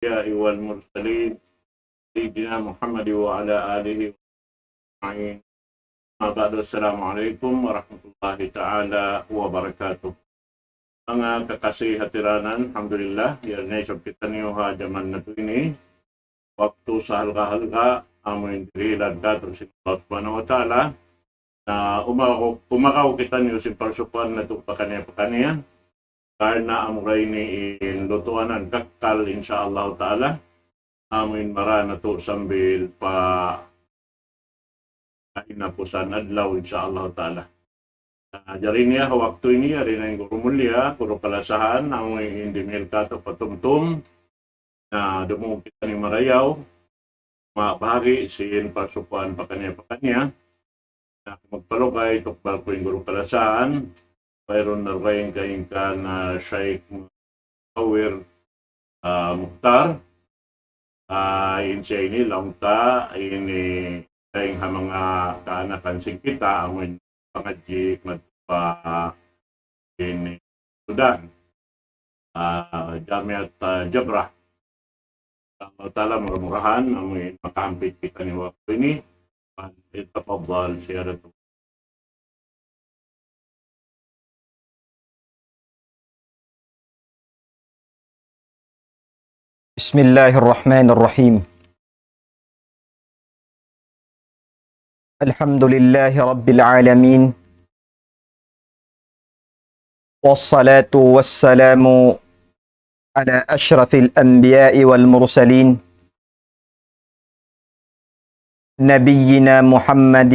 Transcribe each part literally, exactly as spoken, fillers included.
الأنبياء والمرسلين سيدنا محمد وعلى آله أجمعين. أما بعد، السلام عليكم ورحمة الله تعالى وبركاته. Manga kakasi hatiranan, alhamdulillah, yari na isab kitaniyu ha jaman natu' ini. Waktu sahalga'-halga', amu in dihil natu' sin Allah Subhanahu wa Ta'ala. Na umagaw, umagaw kitaniyu sin parsukuan natu' pakaniya-pakaniya. Karna' amura ini in lutuanan kakkal, insya Allah Ta'ala. Amu in mara natu' sambil pa kahinapusan adlaw, insya Allah Ta'ala. Na, jari niya ha waktu ini, yari na in guru mulia, guru kalasahan, amu in dimihil katu' patumtum. Na, dumungug kitaniyu marayaw, mabahagi' sin parsukuan pakaniya-pakaniya. Na, magpalugay, tukbal ku in guru kalasahan, wayruun na dugaing kaingkan, ah, Shaykh Mutawwir, ah, Mukhtar. Ah, in siya ini, laung ta, ini, dayn ha manga kaanakan sin kita, amu in pangadji' madtu pa ini Sudan. Ah, Jamiat, ah, Jabrah. Insya Allah Ta'ala, mura-murahan, amu in makahampit kitaniyu waktu ini. فليتفضل سيادته. بسم الله الرحمن الرحيم. الحمد لله رب العالمين. والصلاة والسلام على أشرف الأنبياء والمرسلين، نبينا محمد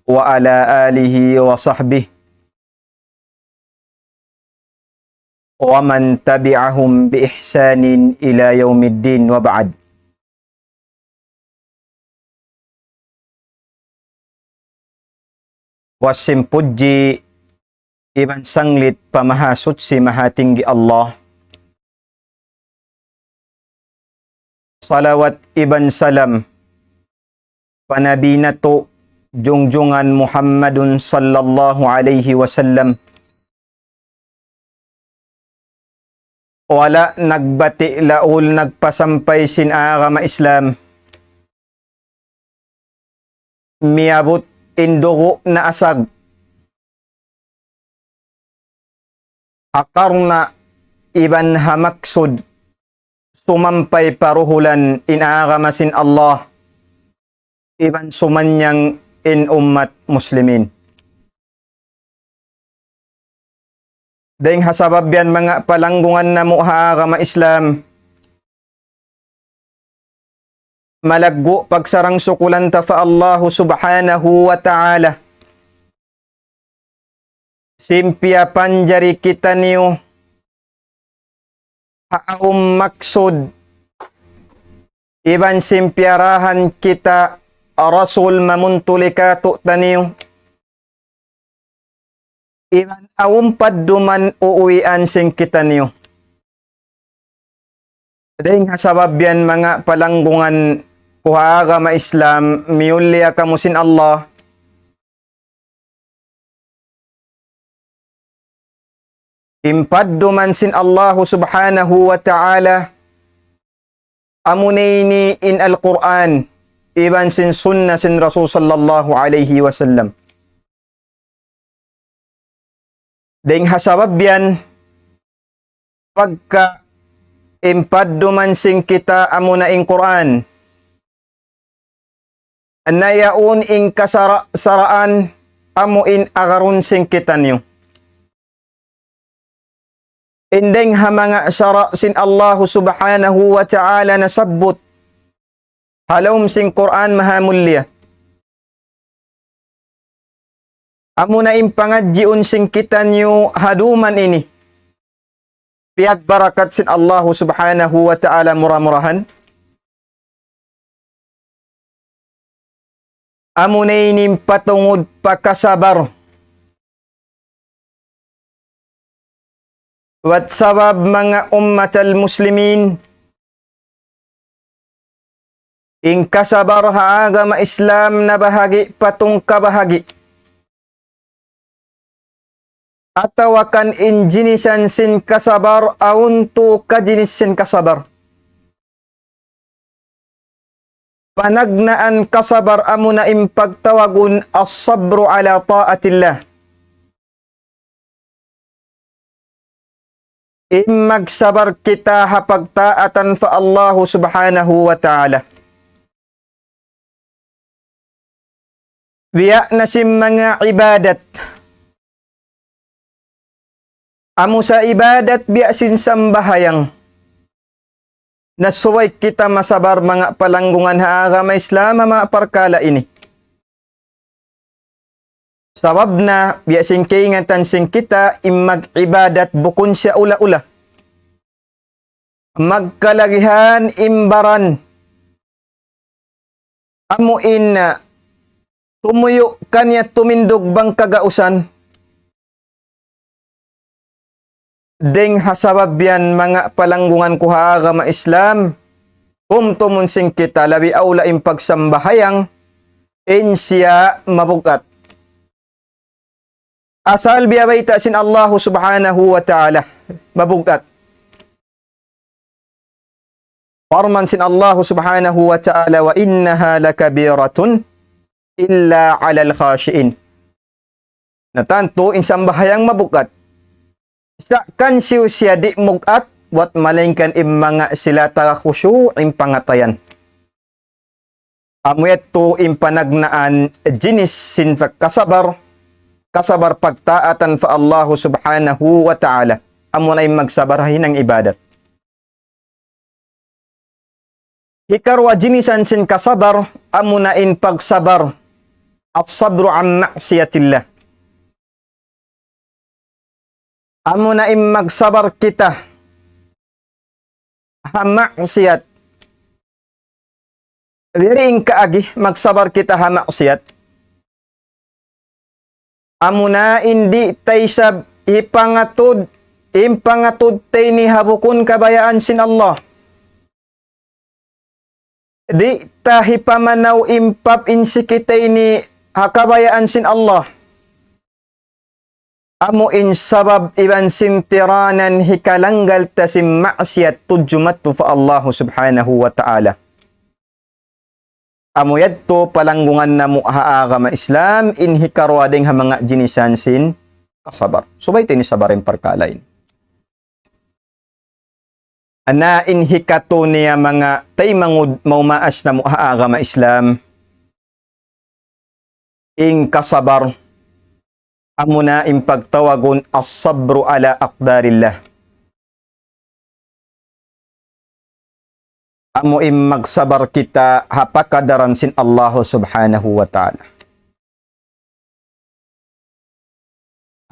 وعلى آله وصحبه ومن تبعهم بإحسان إلى يوم الدين، وبعد. Puas sin pudji iban sanglit pa Mahasuchi Mahatinggi Allah. Salawat iban salam pa Nabi natu' jungjungan Muhammadun sallallahu alayhi wasallam. Wala' nagbati' laul nagpasampay sin agama Islam. Miyabut in dugu' na asag. Ha karna' iban ha maksud sumampay pa duhulan in agama sin Allah iban sumannyang in ummat muslimin. Dayng ha sabab yan manga palanggungan namu' ha agama Islam, malaggu' pagsarang-sukulan ta pa Allahu Subhanahu wa Ta'ala. Sin piyapanjari kitaniyu ha awn maksud iban sin piyarahan kita Rasul mamuntuli kātu'niyu. Iban awn padduman uuwian sin kitaniyu. Dayng ha sabab yan manga palanggungan ku ha agama Islam, miyulliya kamu sin Allah. In padduman sin Allahu Subhanahu wa Ta'ala, amuna ini in Al-Qur'an, iban sin sunna sin Rasul sallallahu alayhi wasallam. Dayng ha sabab yan, pagka in padduman sin kita amuna in Qur'an, na yaun in kasara-saraan amu in agarun sin kitaniyu. In dayng ha manga sara' sin Allahu Subhanahu wa Ta'ala nasabbut ha lawm sin Qur'an mahamulliya. Amuna in pangadjiun sin kitaniyu ha duman ini. Piyagbarakat sin Allahu Subhanahu wa Ta'ala mura-murahan. Amuna ini in patungud pa kasabar. Wat sabab manga ummatal muslimin, in kasabar ha agama Islam nabahagi' pa tungka bahagi'. Atawa kan in jinisan sin kasabar, awn tū kajinis sin kasabar. Panagnaan kasabar amuna in pagtawagun الصبر على طاعة الله. In magsabar kita ha pagtaatan pa Allahu Subhanahu wa Ta'ala. Biya' na sin manga ibadat. Amu sa ibadat biya' sin sambahayang. Na subay kita masabar manga palanggungan ha agama Islam, ha manga parkala' ini. Sabab na biya' sin kaingatan sin kita in mag-ibadat bukun siya ula-ula. Magkalagihan in baran. Amu in, ah, tumuyu' kaniya tumindug bang kagausan. Dayng ha sabab yan manga palanggungan ku ha agama Islam, tumtumun sin kita labi awla in pagsambahayang, in siya mabugat. Asal biya' bayta' sin Allahu Subhanahu wa Ta'ala, mabugat. Parman sin Allahu Subhanahu wa Ta'ala, وإنها لكبيرة إلا على الخاشعين. Na tantu in sambahayang mabugat. Sa' kan siyu siya di' mugat, buat malaingkan in manga sila taga khusyu' in pangatayan. Amu yadtu in panagnaan jinis sin pagkasabar, kasabar pagtaatan pa Allahu Subhanahu wa Ta'ala. Amu na in magsabar ha hinang ibadat. Hikaruwa jinisan sin kasabar, amu na in pagsabar. الصبر عن معصية الله. Amu na in magsabar kita ha maksiyat. Biya' diin kaagi magsabar kita ha maksiyat. Amu na in di' ta isab hipangatud, in pangatud ta ini ha bukun kabayaan sin Allah. Di' ta hipamanaw in pap in siki ta ini ha kabayaan sin Allah. Amu in sabab iban sin tiranan hikalanggal ta sin maksiyat tudju madtu pa Allahu Subhanahu wa Ta'ala. Amu yadtu palanggungan namu' ha agama Islam in hikaruwa dayng ha manga jinisan sin kasabar. Subay ta ini sabar in parkala' ini. Na in hikatu niya manga taymanghud maumaas namu' ha agama Islam. In kasabar, amu na in pagtawagun الصبر على أقدار الله. Amu in magsabar kita ha pakadaran sin Allahu Subhanahu wa Ta'ala.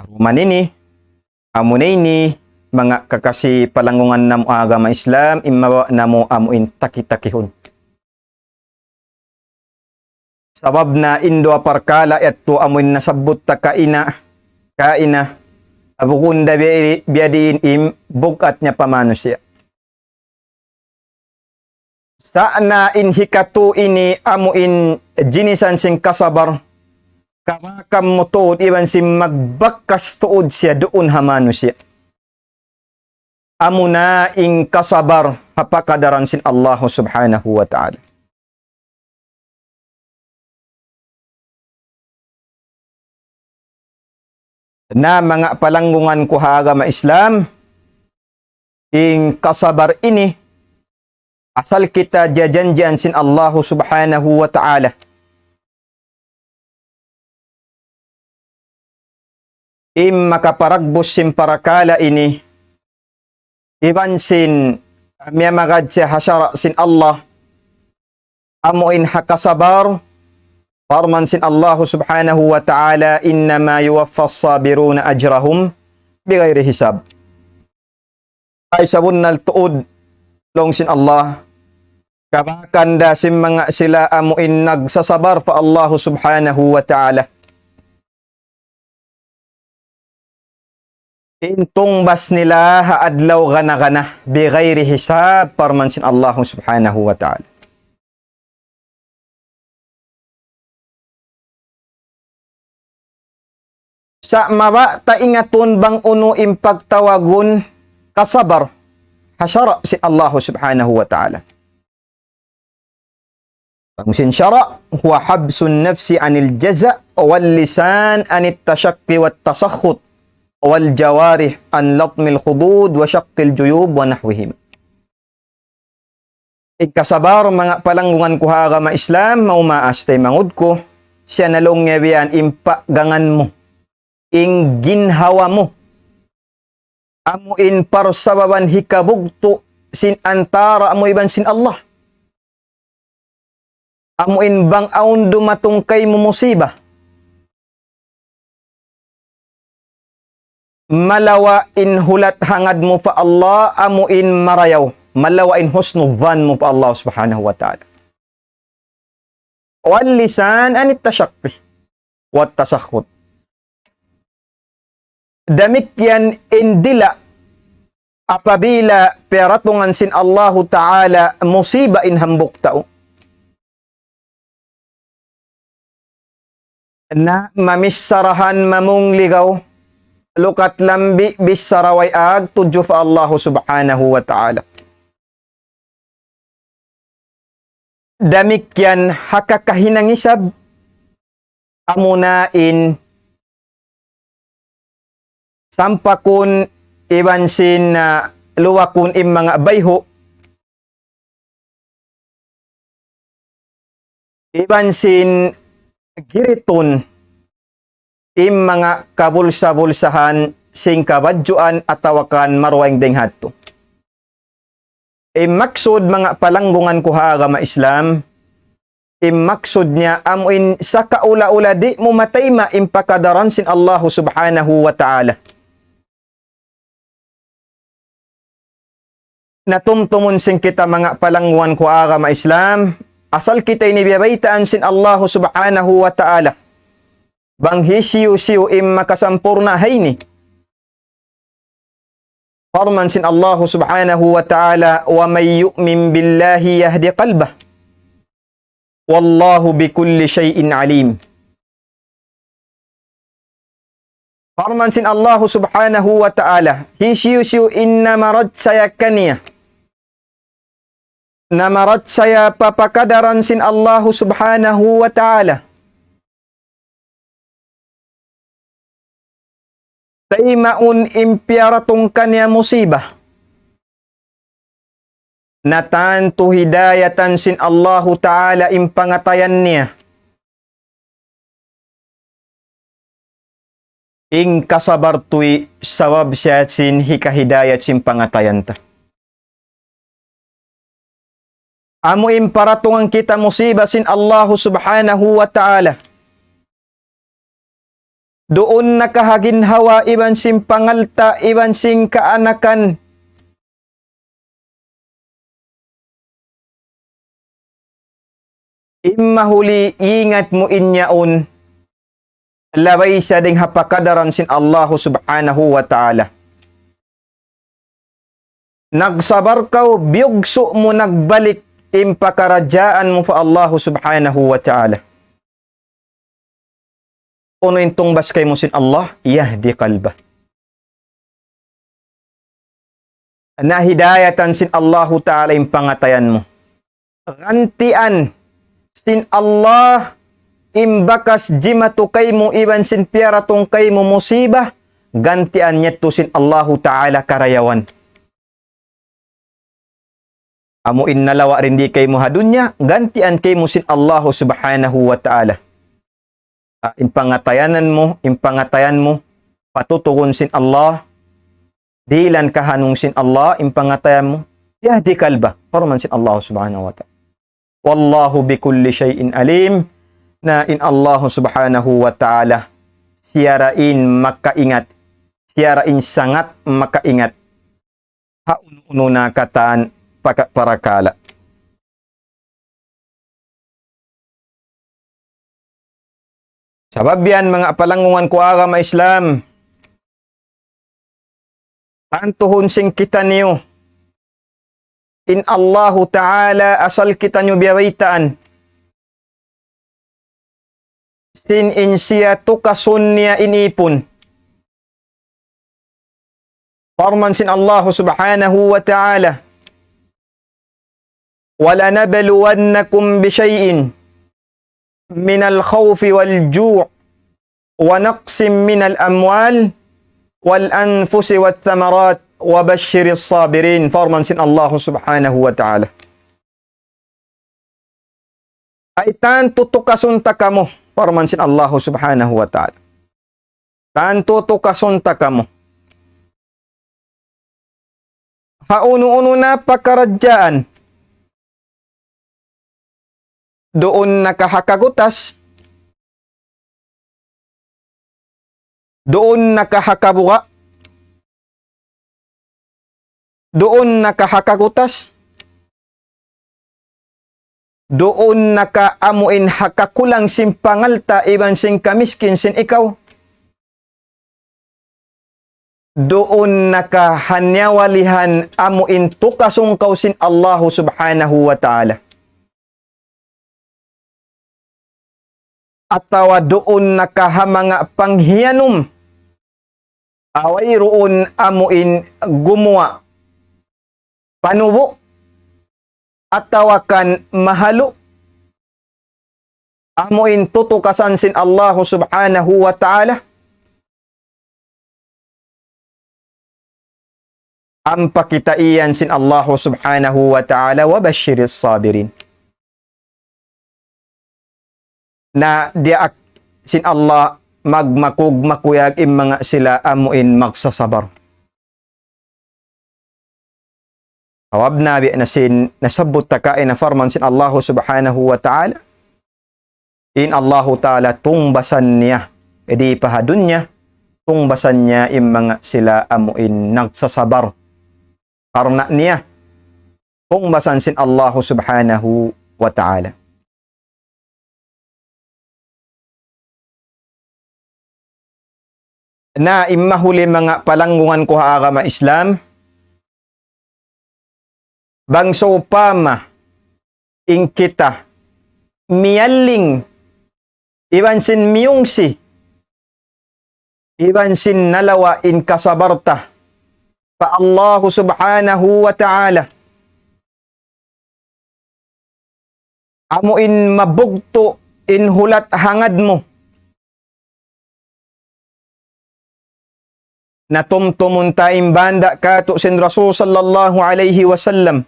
Amu man ini, amu na ini, manga kakasi palanggungan namu' agama Islam, in mabawa' namu' amu in taki-takihun. Sabab na in duwa parkala' yadtu amu in nasabbut ta kaina, kaina, ha bukun da biya', biya' diin in bugat niya pa manusiya'. Sa' na in hikatu ini amu in jinisan sin kasabar, kabakan mu tuud iban sin magbakas tuud siya duun ha manusiya'. Amu na in kasabar ha pakadaran sin Allahu Subhanahu wa Ta'ala. Na manga palanggungan ku ha agama Islam, in kasabar ini, asal kita jajanjian sin Allahu Subhanahu wa Ta'ala. In makaparagbus sin parakala' ini, iban sin miyamagad siya ha sara' sin Allah, amu in ha kasabar, parman sin Allahu Subhanahu wa Ta'ala, إنما يوفى الصابرون أجرهم بغير حساب. Ay sabunnal tuud, laung sin Allah, kabakan da sin manga sila amu in nagsasabar pa Allahu Subhanahu wa Ta'ala. In tungbas nila ha adlaw gana-gana, بغير حساب, parman sin Allahu Subhanahu wa Ta'ala. Sa' mabaya' ta ingatun bang unu in pagtawagun kasabar ha sara' sin Allahu Subhanahu wa Ta'ala. Bang sin sara', هو حبس النفس عن الجزع واللسان عن التشقي والتسخط والجوارح عن لطم الخدود وشق الجيوب ونحوهما. In kasabar manga palanggungan ku ha agama Islam, maumaas tay mangud ku, siya na laung niya biya' yan in paggangan mu, in ginhawa mu. Amu in parsababan hikabugtu' sin antara' mu iban sin Allah. Amu in bang awn dumatung kaymu musiba, malawa' in hulat hangad mu pa Allah, amu in marayaw, malawa' in husnul dhan mu pa Allah Subhanahu wa Ta'ala. واللسان عن التشقي والتسخط. Damikkiyan in dila' apabila piyaratungan sin Allahu Ta'ala musiba in hambuuk tau. Na mamicharahan mamungligaw, lukat lambi' bichara way ag tudju pa Allahu Subhanahu wa Ta'ala. Damikkiyan ha kakahinang isab, amuna in sampakun iban sin, ah, luwakun in manga bayhu', iban sin giritun in manga kabulsa-bulsahan sin kabadjuan atawa kan maruwaing dayng hadtu. In maksud manga palanggungan ku ha agama Islam, in maksud niya amu in sakaula-ula di' mu matayma' in pakadaran sin Allahu Subhanahu wa Ta'ala. Natumtumun sin kita manga palanggungan ku ha agama Islam, asal kita ini biyabaytaan sin Allahu Subhanahu wa Ta'ala. Bang hisiyu-siyu in makasampurna' ha ini. Parman sin Allahu Subhanahu wa Ta'ala, ومن يؤمن بالله يهد قلبه والله بكل شيء عليم. Parman sin Allahu Subhanahu wa Ta'ala, hisiyu-siyu in namarachaya kaniya, namarachaya pa pakadaran sin Allahu Subhanahu wa Ta'ala, taymaun in piyaratung kaniya musiba, na tantu hidayatan sin Allahu Ta'ala in pangatayan niya. In kasabar tuy sabab siya sin hikahidayat sin pangatayan ta. Amu in paratungan kita musiba sin Allahu Subhanahu wa Ta'ala. Duun na ka ha ginhawa iban sin pangalta' iban sin kaanakan. In mahuli ingat mu in yaun, labay sa dayng ha pakadaran sin Allahu Subhanahu wa Ta'ala. Nagsabar kaw, biyugsu' mu nagbalik in pakaradjaan mu pa Allahu Subhanahu wa Ta'ala. Unu in tungbas kaymu sin Allah, يهد قلبه. Na hidayatan sin Allahu Ta'ala in pangatayan mu. Gantian sin Allah in bakas jimatu kaymu iban sin piyaratung kaymu musiba, gantian niya yadtu sin Allahu Ta'ala karayawan. Amu in nalawa' dindi kaymu ha dunya, gantian kaymu sin Allahu Subhanahu wa Ta'ala. Ah, in pangatayanan mu, in pangatayan mu, patutugun sin Allah, dihilan kahanung sin Allah, in pangatayan mu, يهد قلبه, parman sin Allah Subhanahu wa Ta'ala. والله بكل شيء عليم, na in Allah Subhanahu wa Ta'ala, siya ra in makaingat, siya ra in sangat makaingat ha unu-unu na katan paka-, parakala'. Sabab yan, manga palanggungan ku agama Islam, tantuhun sin kitaniyu in Allahu Ta'ala asal kitaniyu biyabaytaan. Sin in siya tukasun niya in ipun. Parman sin Allahu Subhanahu wa Ta'ala, ولنبلونكم بشيء من الخوف والجوع ونقص من الأموال والأنفس والثمرات وبشر الصابرين. Parman sin Allah subhanahu wa ta'ala. Ay tantu tukasun ta kamu, parman sin Allah subhanahu wa ta'ala. Tantu tukasun ta kamu. Ha unu-unu na pakaradjaan. Duun na ka ha kagutas. Duun na ka ha kabuga'. Duun na ka ha kagutas. Duun na ka amu in ha kakulang sin pangalta' iban sin kamiskin sin ikaw. Duun na ka ha niyawalihan amu in tukasun kaw sin Allahu subhanahu wa ta'ala. Atawa duun na ka ha manga panghiyanum, wayruun amu in gumuwa' panubu', atawa kan mahalu', amu in tutukasan sin Allahu subhanahu wa ta'ala. Ampa kita iyan sin Allahu subhanahu wa ta'ala, وبشر الصابرين. Na diyaak sin Allah magmakug makuyag in manga sila amu in magsasabar. Sabab na biya' na sin nasabbut ta kaina parman sin Allahu subhanahu wa ta'ala. In Allahu ta'ala tungbasan niya. Di' pa ha dunya, tungbasan niya in manga sila amu in nagsasabar. Karna' niya, tungbasan sin Allahu subhanahu wa ta'ala. Na in mahuli manga palanggungan ku ha agama Islam, bang sawpama in kita miyalling iban sin miyungsi iban sin nalawa' in kasabar ta pa Allahu subhanahu wa ta'ala. Amu in mabugtu' in hulat hangad mu. Na tumtumun ta in banda' katu' sin Rasul sallallahu alayhi wasallam.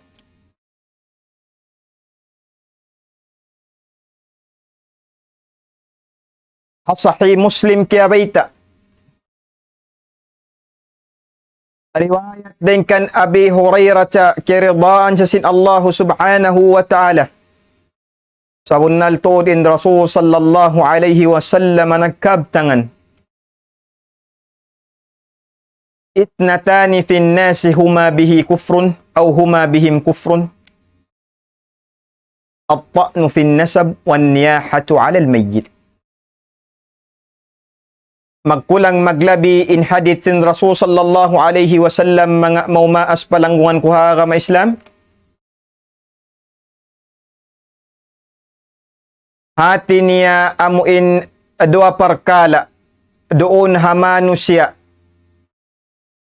Ha Sahih Muslim kiyabayta'. Riwayat dayn kan Abi Hurairah, kiyaridaan siya sin Allahu subhanahu wa ta'ala. Sabunnal tuud in Rasul sallallahu alayhi wasallam nagkabtangan. اثنتان في الناس هما به كفر أو هما بهم كفر، الطعن في النسب والنياحة على الميت. Magkulang maglabi in hadith sin Rasul sallallahu alayhi wasallam, manga maumaas palanggungan ku ha agama Islam. Hati niya amu in duwa parkala' duun ha manusiya'.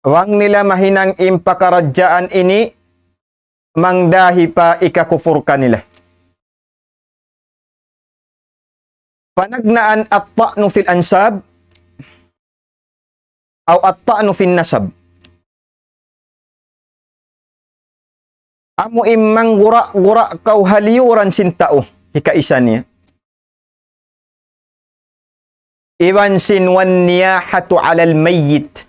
Bang nila mahinang in pakaradjaan ini, mangdahi pa hikakupur kanila. Panagnaan الطعن في الأنساب أو الطعن في النسب. Amu in manggura-gura kaw ha liyuran sin tau, hikaisa niya. Iban sin والنياحة على الميت.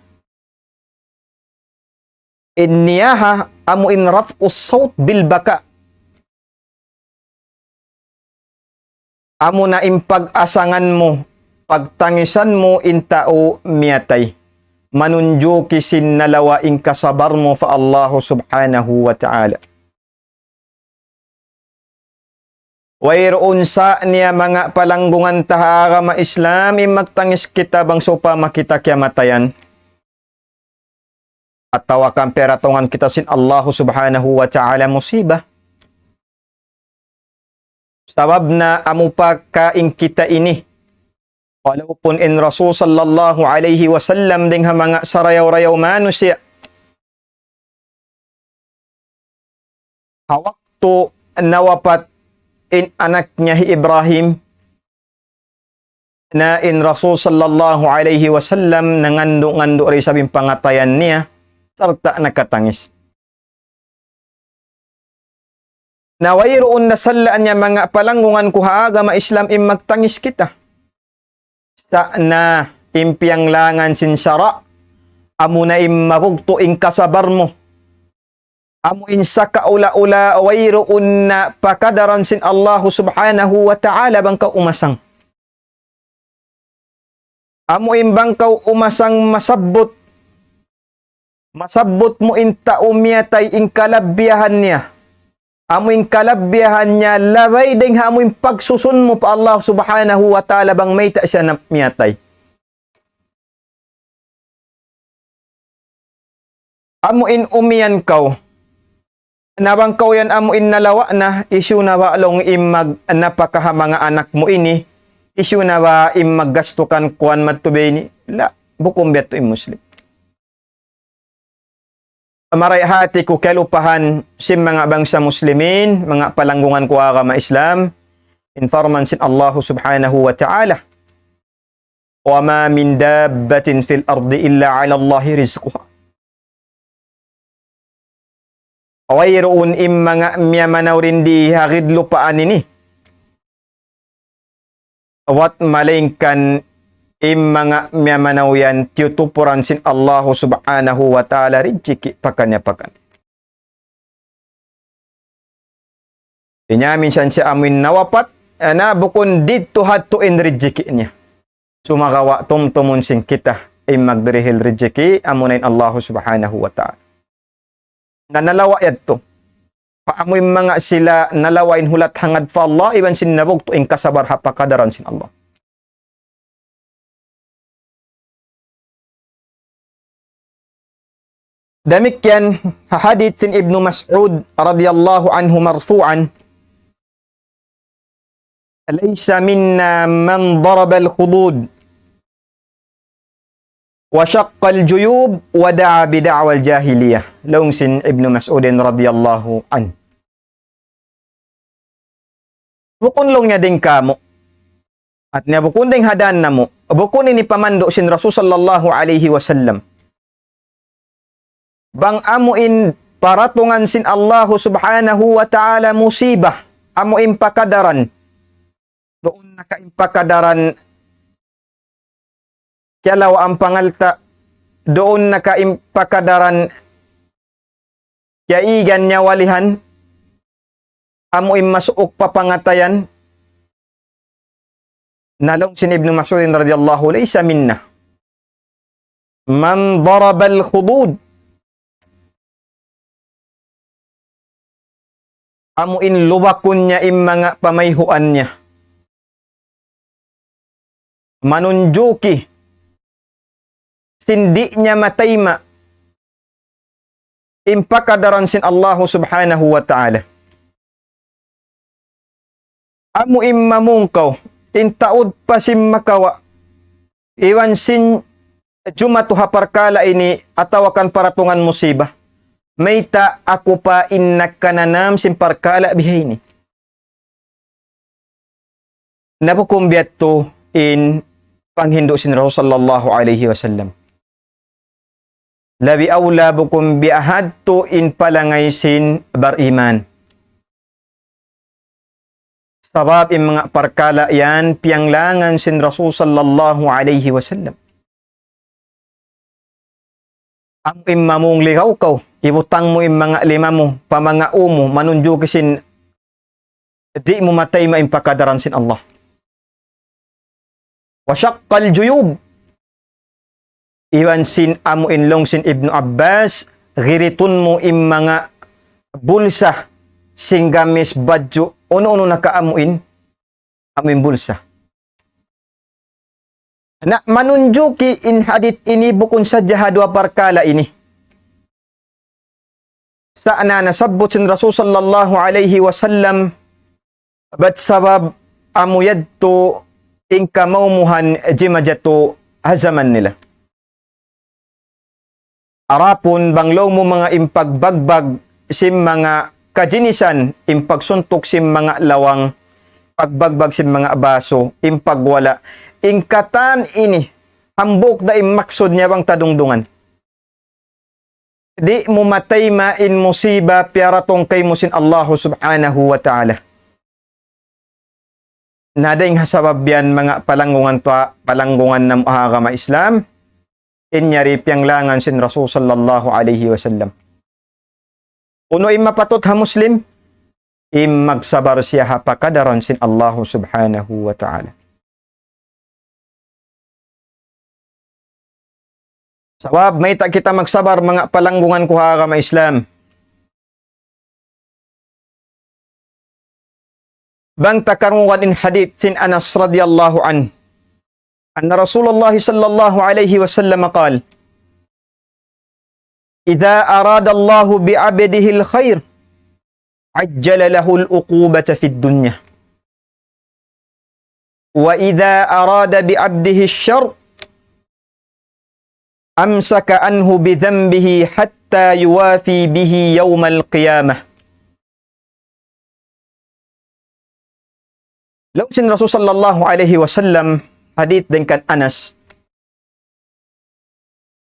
In niyaha, amu in رفع الصوت بالبكاء. Amu na in pag-asangan mu, pagtangisan mu in tau miyatay. Manunjuki sin nalawa' in kasabar mu pa Allahu subhanahu wa ta'ala. Wayruun sa niya manga palanggungan ta ha agama Islam, in magtangis kita bang sawpama kita kiyamatayan. Atawa kan piyaratungan kita sin Allahu subhanahu wa ta'ala musiba. Sabab na amu pa ka in kita ini. Walaupun in Rasul sallallahu alayhi wasallam dayn ha manga sarayaw-rayaw manusiya'. Ha waktu nawapat in anak niya hi Ibrahim, na in Rasul sallallahu alayhi wasallam nangandu'-ngandu' da isab in pangatayan niya, sarta' nakatangis. Na wayruun na sa' laung niya manga palanggungan ku ha agama Islam in magtangis kita. Sa' na in piyanglangan sin sara', amuna in mabugtu' in kasabar mu. Amu in sakaula-ula wayruun na pakadaran sin Allahu subhanahu wa ta'ala bang kaw umasang. Amu in bang kaw umasang masabbut, masabbut mu in tau miyatay in kalabbiyahan niya. Amu in kalabbiyahan niya labay dayng ha amu in pagsusun mu pa Allah subhanahu wa ta'ala bang mayta' siya na miyatay. Amu in umiyan kaw. Na bang kaw yan amu in nalawa' na, hisiyu na ba laung in mag-, napaka ha manga anak mu ini, hisiyu na ba in maggastu kan kuwan madtu biya' ini. La, bukun biya' yadtu in Muslim. Marayaw hati ku kalupahan sin manga bangsa Muslimin, manga palanggungan ku agama Islam, in parman sin Allahu subhanahu wa ta'ala. وما من دابة في الأرض إلا على الله رزقها. Wayruun in manga miyamanaw dindi ha gid lupaan ini. Wat malaingkan in manga miyamanaw yan tiyutupuran sin Allahu subhanahu wa ta'ala rijiki' pakaniya-pakaniya. Inya minsan siya amuin nawapat, na bukun didtu hadtu in rijiki' niya. Sumagawa' tumtumun sin kita in magdirihil rijiki', amuna in Allahu subhanahu wa ta'ala. Na nalawa' yadtu. Pa amuin manga sila nalawa' in hulat hangad pa Allah, iban sin nabugtu' in kasabar ha pakadaran sin Allah. Damikkiyan ha hadith sin Ibnu Mas'ud radiyallahu anhu marfu'an, ليس منا من ضرب الخدود وشق الجيوب ودعا بدعوى الجاهلية. Laung sin Ibnu Mas'udin radiyallahu anhu. Bukun laung niya dayng kāmu'. Hatiniya bukun dayng ha dān namu'. Bukun ini pamandu' sin Rasul sallallahu alayhi wasallam. Bang amuin paratungan sin Allahu subhanahu wa ta'ala musiba, amuin pakadaran. Duun na ka in pakadaran kiyalawaan pangalta', duun na ka in pakadaran kiyaigan nyawalihan, amuin masuuk pa pangatayan. Na laung sin Ibnu Mas'udin radiyallahu, ليس منا من ضرب الخدود. Amuin lubakun niya in manga pamayhuan niya. Manunjuki sin di' niya matayma' in pakadaran sin Allahu subhanahu wa ta'ala. Amuin mamung kaw, in taud pa sin makawa', iban sin jumatu ha parkala' ini atawa kan paratungan musiba. Mayta' aku pa in nagkananam sin parkala' bihaini. Na bukun biya' yadtu in panghindu' sin Rasul sallallahu alayhi wasallam. Labi awla bukun biya' hadtu in palangay sin bariman. Sabab in manga parkala' yan piyanglangan sin Rasul sallallahu alayhi wasallam. Amuin mamung ligaw kaw, ibutang mu in manga lima mu, pa manga u mu, manunjuki sin di' mu matayma' in pakadaran sin Allah. وشق الجيوب. Iban sin amuin laung sin Ibnu Abbas, giritun mu in manga bulsa sin gamis badju', unu-unu na ka amuin, amuin bulsa. Na manunjuki in hadith ini bukun sadja ha duwa parkala' ini. Sa' na nasabbut sin Rasul sallallahu alayhi wasallam, bat sabab amu yadtu in kamaumuhan jimajatu ha jaman nila. Adapun bang laung mu manga in pagbagbag sin manga kajinisan, in pagsuntuk sin manga lawang, pagbagbag sin manga basu, in pagwala', in katan ini, hambuuk da in maksud niya bang ta dungdungan. Di' mu matayma' in musiba piyaratung kaymu sin Allahu Subhanahu wa Ta'ala. Na dayng ha sabab yan manga palanggungan ta, palanggungan namu' ha agama Islam, in yari piyanglangan sin Rasul sallallahu alayhi wasallam. Unu in mapatut ha Muslim, in magsabar siya ha pakadaran sin Allahu Subhanahu wa Ta'ala. Sabab mayta' kita magsabar, manga palanggungan ku ha agama Islam. Bang ta karungugan in hadith sin Anas radiyallahu anhu. أن رسول الله صلى الله عليه وسلم قال: إذا أراد الله بعبده الخير عجل له العقوبة في الدنيا، وإذا أراد بعبده الشر أمسك عنه بذنبه حتى يوافي به يوم القيامة. Laung sin Rasul sallallahu alayhi wasallam, hadith dayn kan Anas,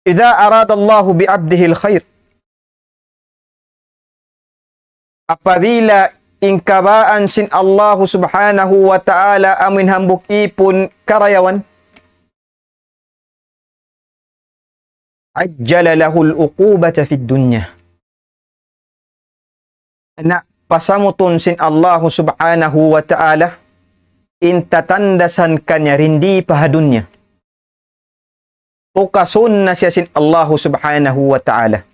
إذا أراد الله بعبده الخير. Apabila in kabaan sin Allahu Subhanahu wa Ta'ala amuin hambuuk ipun karayawan, عجل له العقوبة في الدنيا. Na pasamutun sin Allahu Subhanahu wa Ta'ala in tatandasan kaniya dindi pa ha dunya. Tukasun na siya sin Allahu Subhanahu wa Ta'ala.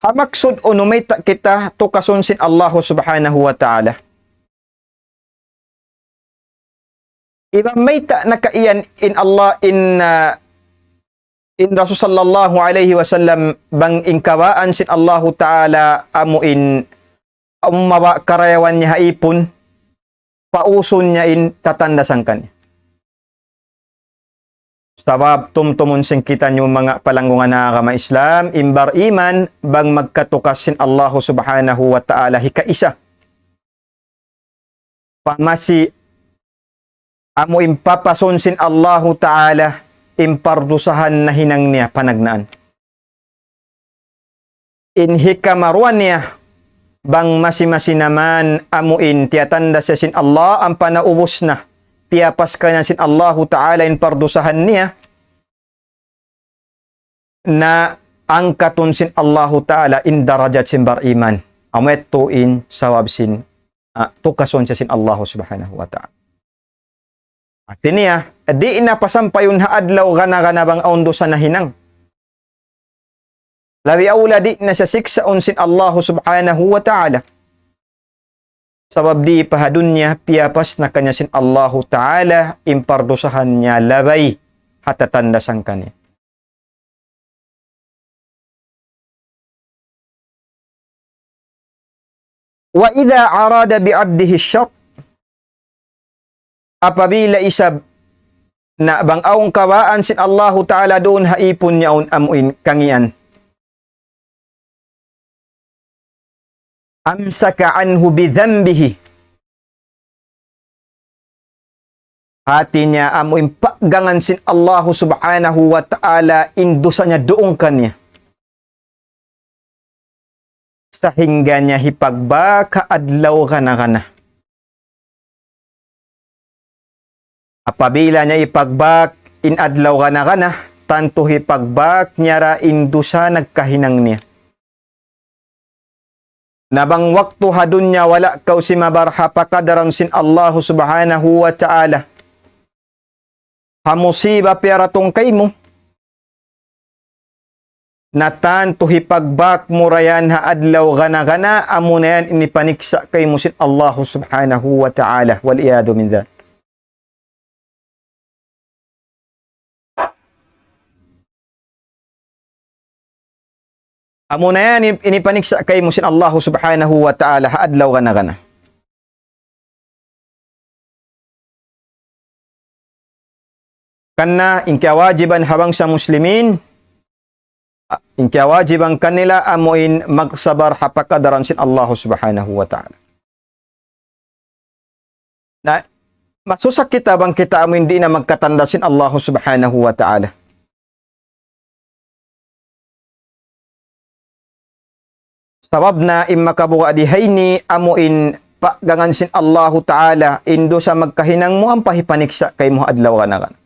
Ha maksud unu mayta' kita tukasun sin Allahu Subhanahu wa Ta'ala. Iban mayta' nakaiyan in Allah in, ah, in Rasul sallallahu alayhi wasallam bang in kabaan sin Allahu Ta'ala amuin amu mawa' karayawan niya ha ipun, pausun niya in tatandasan kaniya. Sabab tumtumun sin kitaniyu manga palanggungan ha agama Islam, in bariman, bang magkatukas sin Allahu Subhanahu wa Ta'ala hikaisa. Pa masi amu in papasun sin Allahu Ta'ala, in pardusahan nahinang niya panagnaan. In hikamaruwa niya, bang masi-masi naman amu in tiyatandas siya sin Allah, ampa naubus na, piyapas kaniya sin Allahu Ta'ala in pardusahan niya, na angkatun sin Allahu Ta'ala in darajat sin bariman. Amu yadtu in sabab sin, ah, tukasun siya sin Allahu Subhanahu wa Ta'ala. Hati niya, di' na pasampayun ha adlaw gana-gana bang awn dusa nahinang. Labi awla di' na siya siksaun sin Allahu Subhanahu wa Ta'ala. Sabab di' pa ha dunya piyapas na kaniya sin Allahu Ta'ala in pardusahan niya labay ha tatandasan kaniya. وإذا أراد بعبده الشر. Apabila isab na bang awn kabaan sin Allahu Ta'ala duun ha ipun niya awn amuin kangian. أمسك عنه بذنبه. Hati niya amuin paggangan sin Allahu Subhanahu wa Ta'ala in dusa niya duun kaniya. Sahingga niya hipagbak ha adlaw gana-gana. Apabila niya ipagbak in adlaw gana-gana, tantu hipagbak niya ra in dusa nagkahinang niya. Na bang waktu ha dunya wala' kaw simabar ha pakadaran sin Allahu Subhanahu wa Ta'ala, ha musiba piyaratung kaymu, na tantu hipagbak mu ra yan ha adlaw gana-gana, amuna yan in hipaniksa' kaymu sin Allahu Subhanahu wa Ta'ala. والعياذ من ذلك. Amuna yan in, in hipaniksa' kaymu sin Allahu Subhanahu wa Ta'ala ha adlaw gana-gana. Karna' in kiyawajiban ha bangsa muslimin, in kiyawajiban kanila amu in magsabar ha pakadaran sin Allahu Subhanahu wa Ta'ala. Na, masusa kita bang kita amu in di' na magkatanda sin Allahu Subhanahu wa Ta'ala. Sabab na in makabuga' di ha ini amu in paggangan sin Allahu Ta'ala, in dusa magkahinang mu ampa hipaniksa' kaymu ha adlaw gana-gana.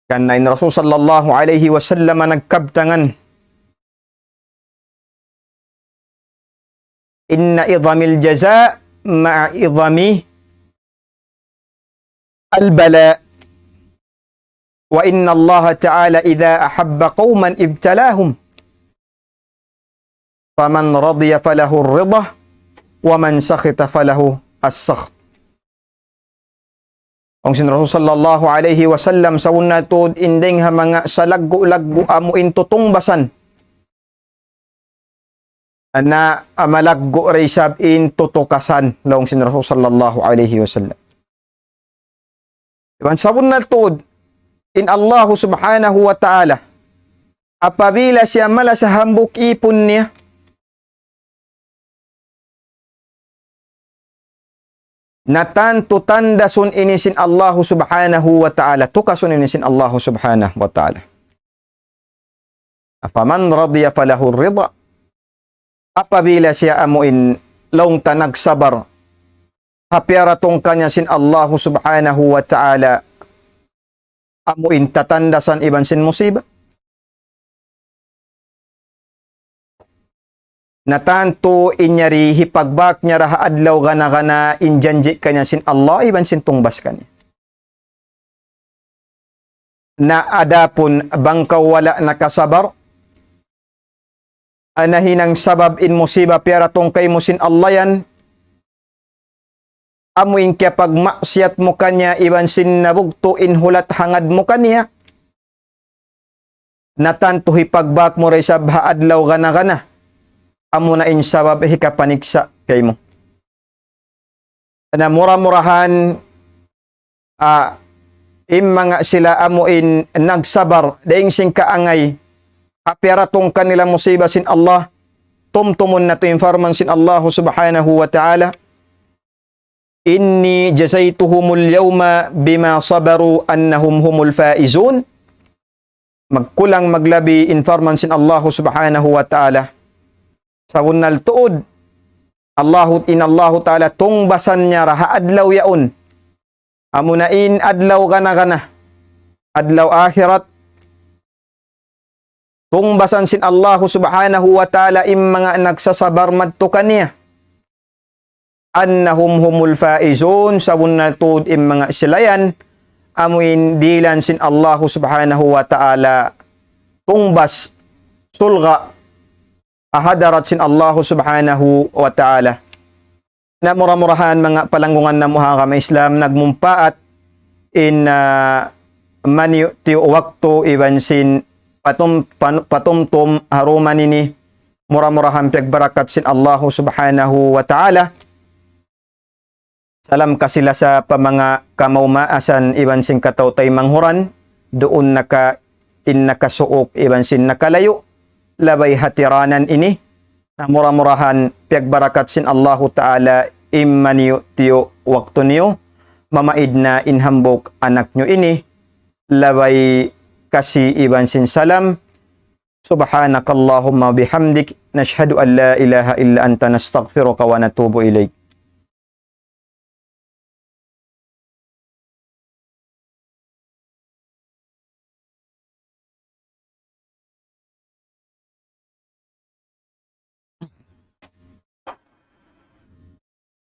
Karna' in Rasul sallallahu alayhi wasallam nagkabtangan, إن عظم الجزاء مع عظم البلاء، وإن الله تعالى إذا أحب قوما ابتلاهم، فمن رضي فله الرضا، ومن سخط فله السخط. Laung sin Rasul sallallahu alayhi wasallam, sabunnal tuud in dayng ha manga salaggu'-laggu' amu in tutungbasan, na malaggu' da isab in tutukasan, laung sin Rasul sallallahu alayhi wasallam. Iban sabunnal tuud, in Allahu Subhanahu wa Ta'ala, apabila siya malasa hambuuk ipun niya, na tantu tandasun ini sin Allahu Subhanahu wa Ta'ala, tukasun ini sin Allahu Subhanahu wa Ta'ala. فمن رضي فله الرضا. Apabila siya amu in laung ta nagsabar ha piyaratung kaniya sin Allahu Subhanahu wa Ta'ala, amu in tatandasan iban sin musiba, na tantu in yari hipagbak niya da ha adlaw gana-gana in janji' kaniya sin Allah iban sin tungbas kaniya. Na adapun bang kaw wala' nakasabar, nahinang sabab in musiba piyaratung kaymu sin Allah yan, amu in kiyapagmaksiyat mu kaniya iban sin nabugtu' in hulat hangad mu kaniya, na tantu hipagbak mu da isab ha adlaw gana-gana. Amu na in sabab hikapaniksa' kaymu. Na mura-murahan, ah, in manga sila amu in nagsabar, dayng sin kaangay, ha piyaratung kanila musiba sin Allah, tumtumun natu' in parman sin Allahu Subhanahu wa Ta'ala, إني جزيتهم اليوم بما صبروا أنهم هم الفائزون. Magkulang maglabi in parman sin Allahu Subhanahu wa Ta'ala. Sabunnal tuud, Allahu, in Allahu Ta'ala tungbasan niya da ha adlaw yaun. Amu na in adlaw gana-gana, adlaw akhirat, tungbasan sin Allahu Subhanahu wa Ta'ala in manga nagsasabar madtu kaniya. أنهم هم الفائزون, sabunnal tuud in manga sila yan, amu in dihilan sin Allahu Subhanahu wa Ta'ala tungbas surga' ha hadarat sin Allahu Subhanahu wa Ta'ala. Na mura-murahan manga palanggungan namu' ha agama Islam, nagmumpaat in, ah, maniyu'-tiyu' waktu iban sin patum-, pan-, patumtum ha dum ini, mura-murahan piyagbarakat sin Allahu Subhanahu wa Ta'ala. Salam kasi-lasa pa manga kamaas-maasan iban sin kataw-taymanghuran, duun naka-, in nakasuuk iban sin nakalayu', labay hatiranan ini, na mura-murahan piyagbarakat sin Allahu Ta'ala in maniyu'-tiyu' waktu niyu, mamaid na in hambuuk anak niyu ini, labay kasi iban sin salam. سبحانك اللهم وبحمدك، نشهد أن لا إله إلا أنت، نستغفرك ونتوب إليك.